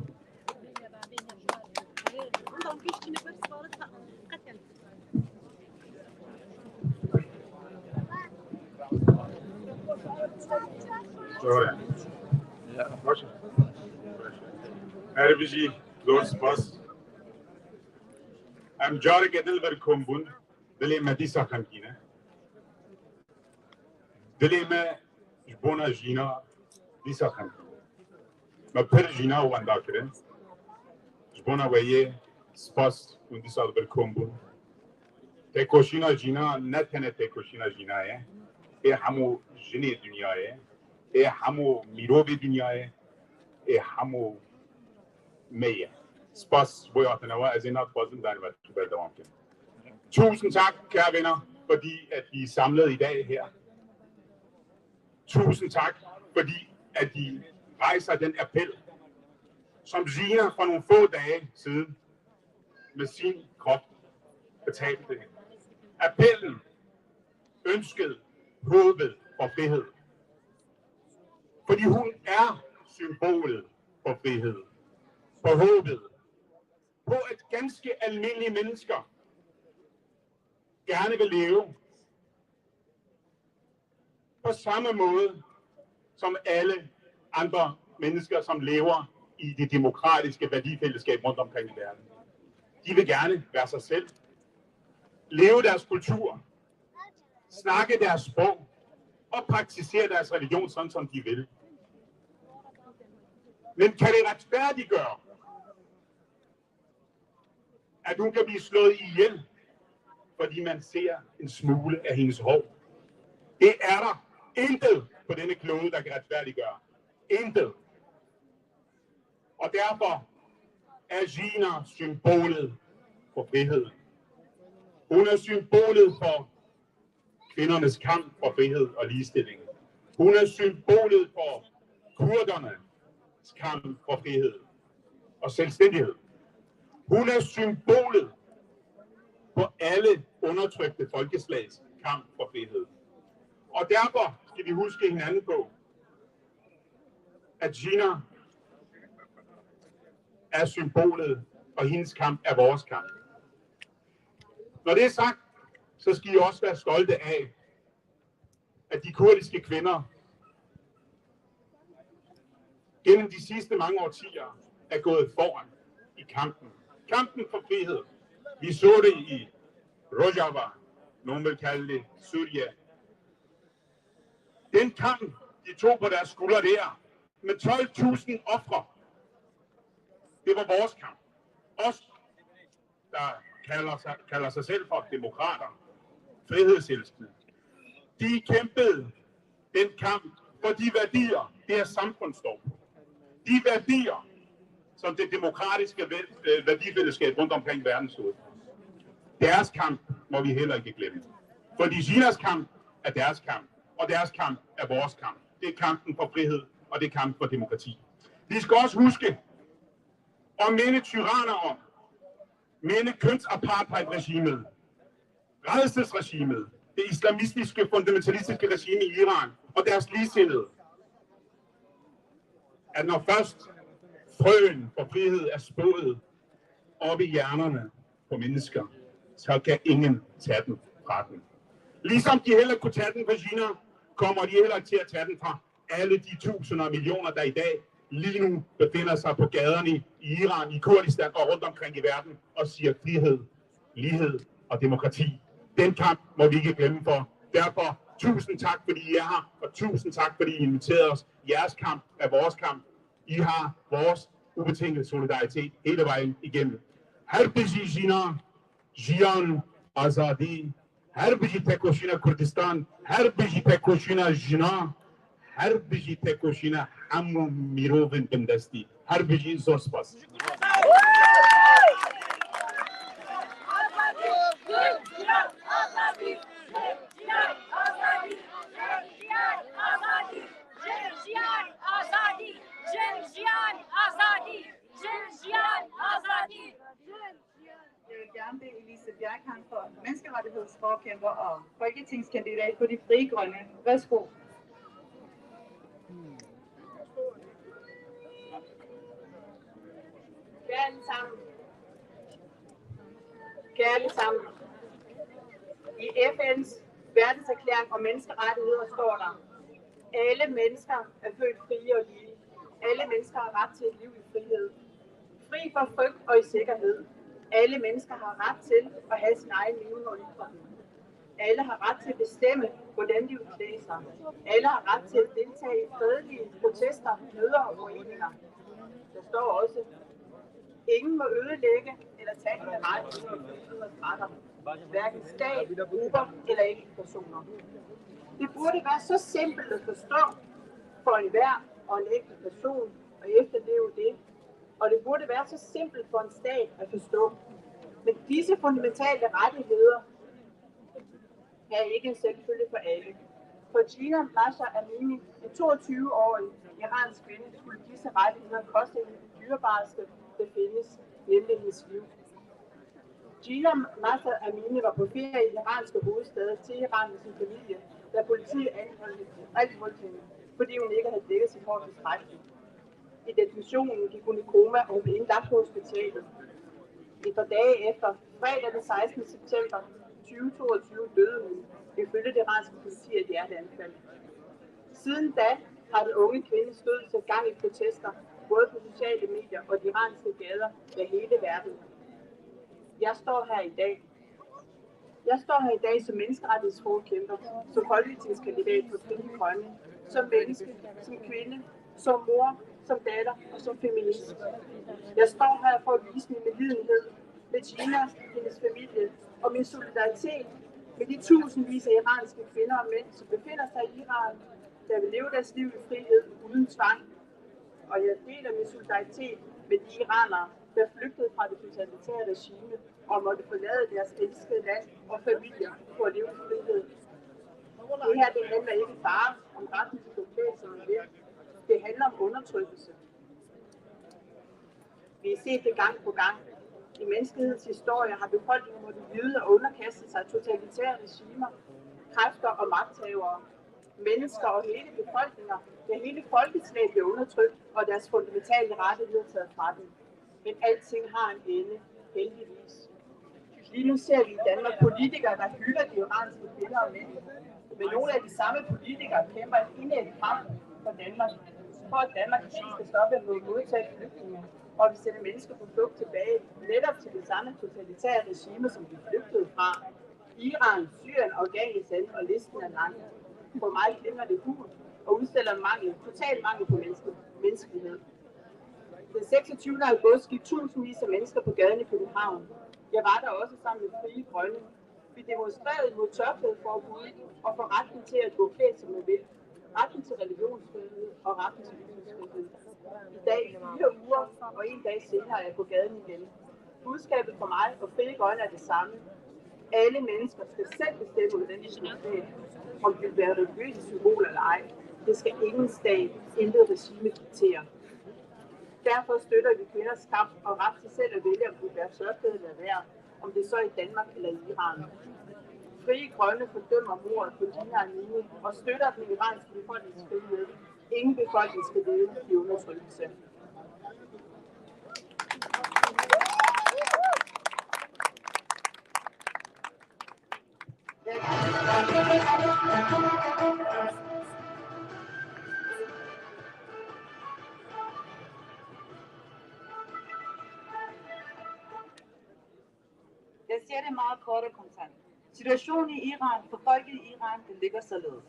Her bijî, zor spas. Em careke din li vir kom bûn. Dilê me dîsa xemgîn e. Dilê me ji bona jîna dîsa xemgîn e. Me pir jîna wenda kirin. Ji bona wê yê spas hûn dîsa li vir kom bûn. Têkoşîna jîna ne tenê têkoşîna jîna ye. Ê hemû jinê dinya ye. Ê hemû mirovê dinya ye. Ê hemû me ye. Spas ji bo hatine we. Ez ê nadixwazim bername berdewam kim. Tusind tak, kære venner, fordi at I er samlet i dag her. Tusind tak, fordi at I rejser den appel, som Jina for nogle få dage siden med sin krop betalte. Appellen, ønsket, håbet for frihed. Fordi hun er symbolet for frihed, for håbet, på at ganske almindelige mennesker gerne vil leve, på samme måde som alle andre mennesker, som lever i det demokratiske værdifællesskab rundt omkring i verden. De vil gerne være sig selv, leve deres kultur, snakke deres sprog og praktisere deres religion sådan, som de vil. Men kan det retfærdiggøre, at hun kan blive slået ihjel, fordi man ser en smule af hendes hår? Det er der intet på denne klode, der kan retfærdiggøre. Intet. Og derfor er Jina symbolet for friheden. Hun er symbolet for kvindernes kamp for frihed og ligestilling. Hun er symbolet for kurdernes kamp for frihed og selvstændighed. Hun er symbolet på alle undertrykte folkeslags kamp for frihed. Og derfor skal vi huske hinanden på, at Jina er symbolet, og hendes kamp er vores kamp. Når det er sagt, så skal I også være stolte af, at de kurdiske kvinder gennem de sidste mange årtier er gået foran i kampen. Kampen for frihed. Vi så det i Rojava, nogen vil kalde det Suriye. Den kamp, de tog på deres skuldre der, med tolv tusind ofre, det var vores kamp. Os, der kalder sig, kalder sig selv for demokrater, frihedselskende, de kæmpede den kamp for de værdier, det her samfund står på. De værdier, som det demokratiske væ- øh, værdifællesskab rundt omkring i verden stod for. Deres kamp må vi heller ikke glemme. Fordi Jinas kamp er deres kamp, og deres kamp er vores kamp. Det er kampen for frihed, og det er kampen for demokrati. Vi skal også huske at minde tyranner om, minde kønsapartheidregimet, rædselsregimet, det islamistiske, fundamentalistiske regime i Iran og deres ligestillede, at når først frøen for frihed er spået op i hjernerne på mennesker, så kan ingen tage den fra dem. Ligesom de heller kunne tage den fra Jina, kommer de heller ikke til at tage den fra alle de tusinder og millioner, der i dag lige nu befinder sig på gaderne i Iran, i Kurdistan og rundt omkring i verden og siger frihed, lighed og demokrati. Den kamp må vi ikke glemme for. Derfor tusind tak, fordi I er her, og tusind tak, fordi I inviterede os. Jeres kamp er vores kamp. I har vores ubetingede solidaritet hele vejen igennem. Her bijî Jina, jiyan, azadî, her bijî tekoşîna Kurdistan, her bijî tekoşîna jina, her bijî tekoşîna hemû mirovên bindestî. Her bijî, zor spas. Jeg vil gerne bede Elise Bjerkhan, for menneskerettighedsforkæmper og folketingskandidat for De Frie Grønne. Værsgo. Kære alle sammen. Kære alle sammen. I F N's verdenserklæring om menneskerettigheder står der: Alle mennesker er født frie og lige. Alle mennesker har ret til et liv i frihed. Fri for frygt og i sikkerhed. Alle mennesker har ret til at have sin egen mening og ytring. Alle har ret til at bestemme, hvordan de vil klæde sig. Alle har ret til at deltage i fredelige protester, møder og foreninger. Der står også: Ingen må ødelægge eller tage en række retter, hverken stat, grupper eller enkeltpersoner. Det burde være så simpelt at forstå for enhver og en enkelt person at efterleve det, og det burde være så simpelt for en stat at forstå. Men disse fundamentale rettigheder er ikke en selvfølgelig for alle. For Jina Mahsa Amini, en toogtyve-årig iransk kvinde, skulle disse rettigheder koste hende det dyrebareste, der findes, nemlig hendes liv. Jina Mahsa Amini var på ferie i den iranske hovedstad Teheran med sin familie, da politiet anholdt, anholdt hende, fordi hun ikke havde dækket sit hår tilstrækkeligt. I detentionen gik hun i koma, og hun blev indlagt på hospitalet. Et par dage efter, fredag den sekstende september tyve toogtyve, døde hun, ifølge det iranske politi, af et hjerteanfald. Siden da har den unge kvindes død sat gang i protester, både på sociale medier og de iranske gader, i hele verden. Jeg står her i dag. Jeg står her i dag som menneskerettighedsforkæmper, som folketingskandidat for Frie Grønne, som menneske, som kvinde, som mor, som datter og som feminist. Jeg står her for at vise min medlidenhed med Jina, hendes familie og min solidaritet med de tusindvis af iranske kvinder og mænd, som befinder sig i Iran, der vil leve deres liv i frihed uden tvang. Og jeg deler min solidaritet med de iranere, der flygtede fra det totalitære regime og måtte forlade deres elskede land og familier for at leve i frihed. Det her, det handler ikke bare om retten til at gå klædt, som man vil. Det handler om undertrykkelse. Vi har set det gang på gang. I menneskehedens historie har befolkningen måttet lide og underkaste sig totalitære regimer, kræfter og magthavere. Mennesker og hele befolkninger, ja, hele folkeslag bliver undertrykt, og deres fundamentale rettigheder taget fra dem. Men alting har en ende, heldigvis. Lige nu ser vi i Danmark politikere, der hylder de iranske kvinder og mænd. Men nogle af de samme politikere kæmper en indædt kamp for Danmark, for at Danmark ikke skal stoppe med at modtage flygtninge. Og vi sender mennesker på flugt tilbage, netop til det samme totalitære regime, som de flygtede fra. Iran, Syrien, Afghanistan, og listen er lang. For mig klinger det hult og udstiller mangel, total mangel på menneske, menneskelighed. Den seksogtyvende august gik tusindvis af mennesker på gaden i København. Jeg var der også sammen med Frie Grønne. Vi demonstrerede mod tørklædeforbud og for retten til at gå klædt, som man vil. Retten til religionsfrihed og retten til ytringsfrihed. I dag, fire uger og en dag senere, er jeg på gaden igen. Budskabet fra mig og Frie Grønne er det samme. Alle mennesker skal selv bestemme, hvordan de skal klæde, om de vil bære religiøse symboler eller ej. Det skal ingen stat, intet regime diktere. Derfor støtter vi kvinders kamp og ret til selv at vælge, om de vil bære tørklæde eller lade være, om det så er i Danmark eller i Iran. Frie Grønne fordømmer mordet på Jina Amini og støtter den iranske befolknings frihed. Ingen befolkning skal leve i undertrykkelse. Destiyerê me a kar konten. Çireşonî Îran, Fıkagî Îran, Tindega Salon.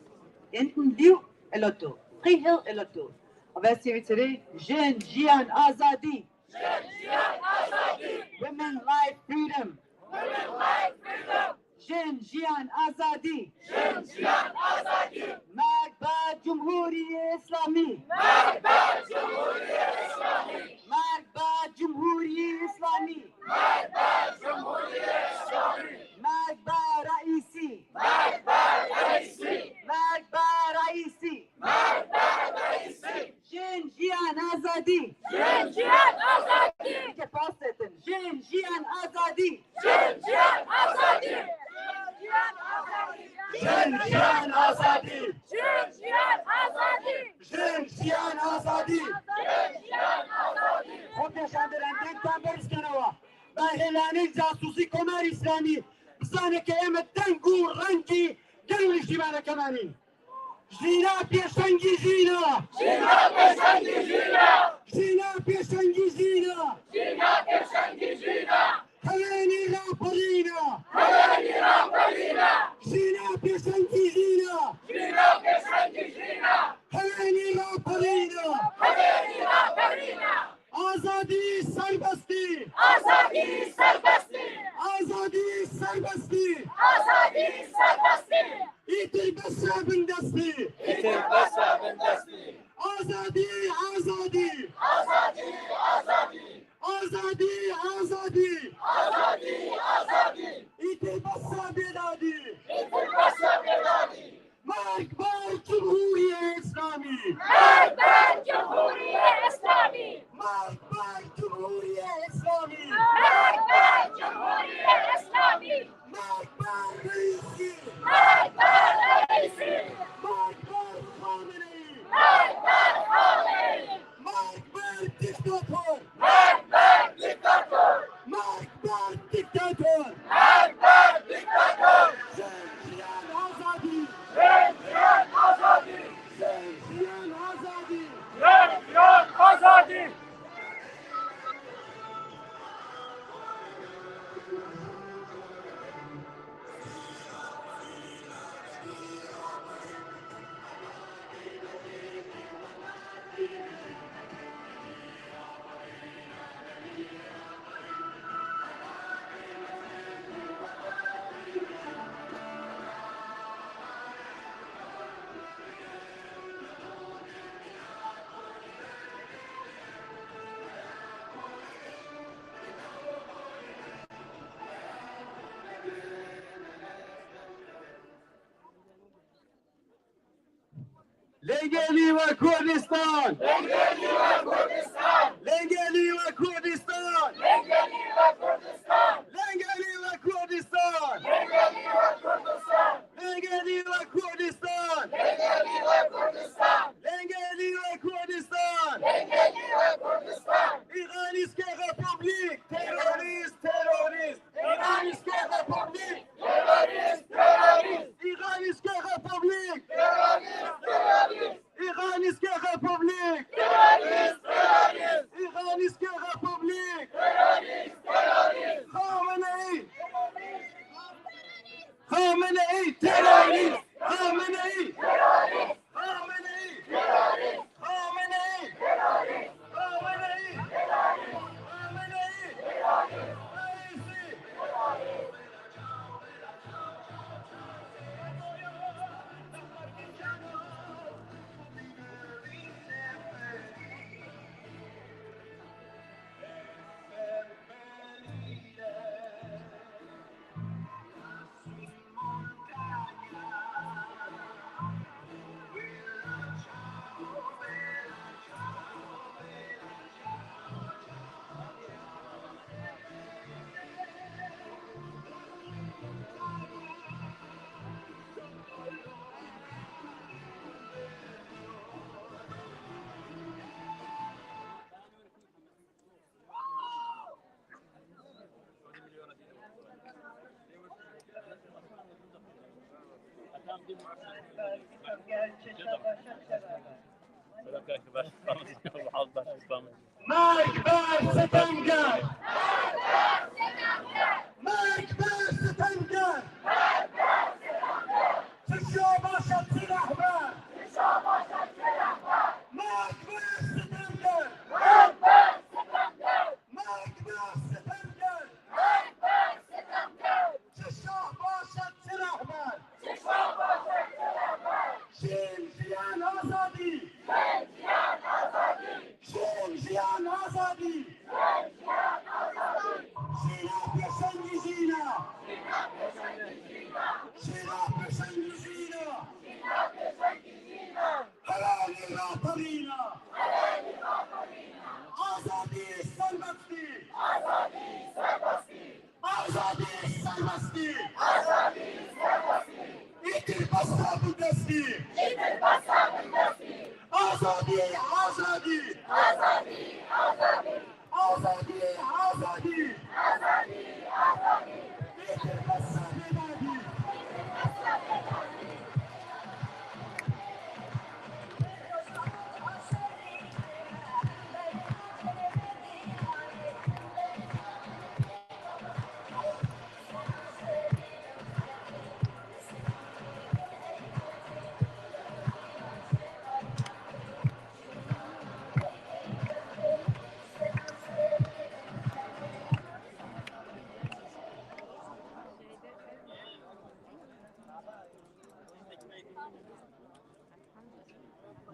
Enten liw elato, qîhil elato. Avestê wî tirê, jin, jiyan, azadî. Jin, jiyan, azadî. Women, life, freedom. Women, life, freedom. Jin, jiyan, azadî. Jin, jiyan, azadî. Merg ber Cumhuriyê Îslamî. Merg ber Cumhuriyê Îslamî. Merg ber Cumhuriyê Îslamî. Merg ber Cumhuriyê Îslamî. Merg ber Reîsî. Merg ber Reîsî. Merg ber Reîsî. Merg ber Reîsî. Jin, jiyan, azadî. Jin, jiyan, azadî. Ke pasetin. Jin, jiyan, azadî. Jin, jiyan, azadî. Jin, jiyan, azadî. Jin, jiyan, azadî. Jin, jiyan, azadî. Jin, jiyan, azadî. Xwe pêşandirin, dengtan berz kenewa. Berhêlanên casûsî Komarê Îslamî, bizane ke em deng û rengî gel û niştîmaneke me nîn. Jîna pêşengî jîna! Jîna pêşengî jîna! Jîna pêşengî jîna! Jîna pêşengî jîna! Hewenî raperîna! Hewenî raperîna! Jîna pêşengî jîna! Jîna pêşengî jîna! Hewenî raperîna! Hewenî raperîna! Azadî serbestî! Azadî serbestî! Azadî serbestî! Azadî serbestî! Îtir bes e bindestî! Îtir bes e bindestî! Azadî, azadî! Azadî, azadî! Azadî, azadî! Azadî, azadî! Îtir bes e bêdadî! Îtir bes e bêdadî! Merg ber Cumhuriyê Îslamî! Merg ber Cumhuriyê Îslamî! Merg ber Cumhuriyê Îslamî! Merg ber Cumhuriyê Îslamî! Merg ber Reîsî! Merg ber Reîsî! Merg ber Xameneî! Merg ber Xameneî! Merg ber dîktator! Merg ber dîktator! Merg ber dîktator! Merg ber dîktator! Jin, jiyan, azadî! Jin, jiyan, azadî! Jin, Lêgerî we Kurdistan! Lêgerî we Kurdistan! Lêgerî we Kurdistan! Lêgerî we Kurdistan! Lêgerî we Kurdistan! Lêgerî we Kurdistan! Îranîske Republik! Terorîst! Terorîst! Îranîske Republik! Terorîst! Terorîst! Îranîske Republik! Terorîst! Terorîst! Îranîske Republik! Terorîst! Terorîst! Îranîske Republik! Terorîst! Terorîst! Xameneî! Xameneî! Terorîst! Xameneî! Terorîst! Xameneî! Terorîst! Xameneî! Terorîst! Xameneî! Terorîst! Xameneî! Terorîst! Reîsî! Merg ber sitemger! Merg ber sitemger! Çi şa baş e, çi rehber! Merg ber sitemger! Merg ber sitemger! Çi şah baş e, çi rehber! Jin, jiyan, azadî! Jin, jiyan, azadî! Jîna pêşengî jîna! Jîna pêşengî jîna! Helalî raperîna! Azadî serbestî! Azadî serbestî! Azadî serbestî! Îtir bes e bindestî! Azadî! Azadî! Azadî! Azadî! Azadî! Îtir bes e bindestî!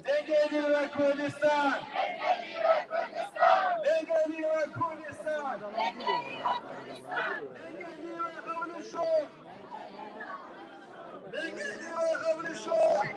Lêgerî we Kurdistan!